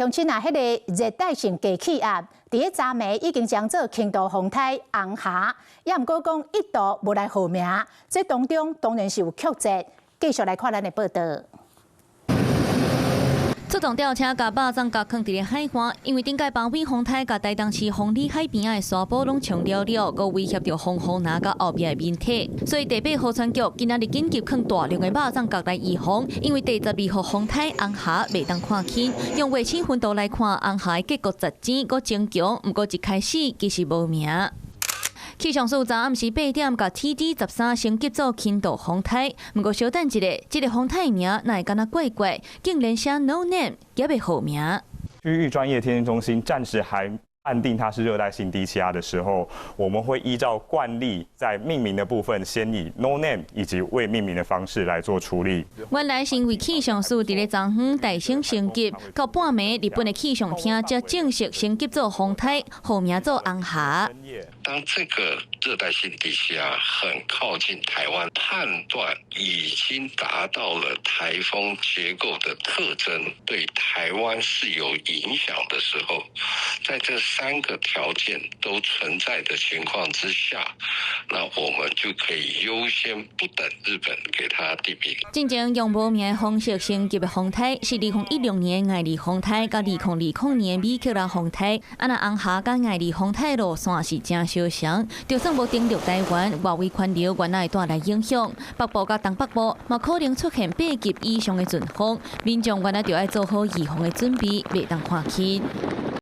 鄉親啊，彼个熱帶性低氣壓，佇咧昨暝已經將做輕度風颱紅霞，也毋過講一度無來號名，這當中當然是有曲折。繼續來看咱的報道。出動吊車共肉粽角囥佇咧海岸，因為頂屆邦威風颱共台東市鳳里海邊仔的沙埔攏沖了了，閣威脅著防護林佮後壁的民宅，所以第八河川局今仔日緊急囥大量的肉粽角來預防。因為第12號風颱紅霞袂當看輕，用衛星雲圖來看，紅霞的結構實尖閣增強，毋過一開始其實無名。氣象署昨暗時8點，共 TD 13升級做輕度風颱，毋過小等一下，這個風颱名哪會敢若怪怪，竟然寫 No Name，猶未號名。區域專業天氣中心暫時還判定它是熱帶性低氣壓的時候，我們會依照慣例，在命名的部分先以 No Name 以及未命名的方式來做處理。原來是因為氣象署佇咧昨昏代先升級，到半暝日本的氣象廳才正式升級做風颱，號名做紅霞。當這個熱帶性低氣壓很靠近台灣，判斷已經達到了颱風結構的特徵，對台灣是有影響的時候，在這三個條件都存在的情況之下，那我們就可以優先不等日本給他定名。進前用無名的方式升級的風颱是2016年艾利風颱，佮2020年米克拉風颱。啊，若紅霞佮艾利風颱路線是誠相像，就算無登陸台灣，外圍環流原來會帶來影響。北部佮東北部嘛可能出現8級以上的陣風，民眾原來就愛做好預防的準備，袂當看輕。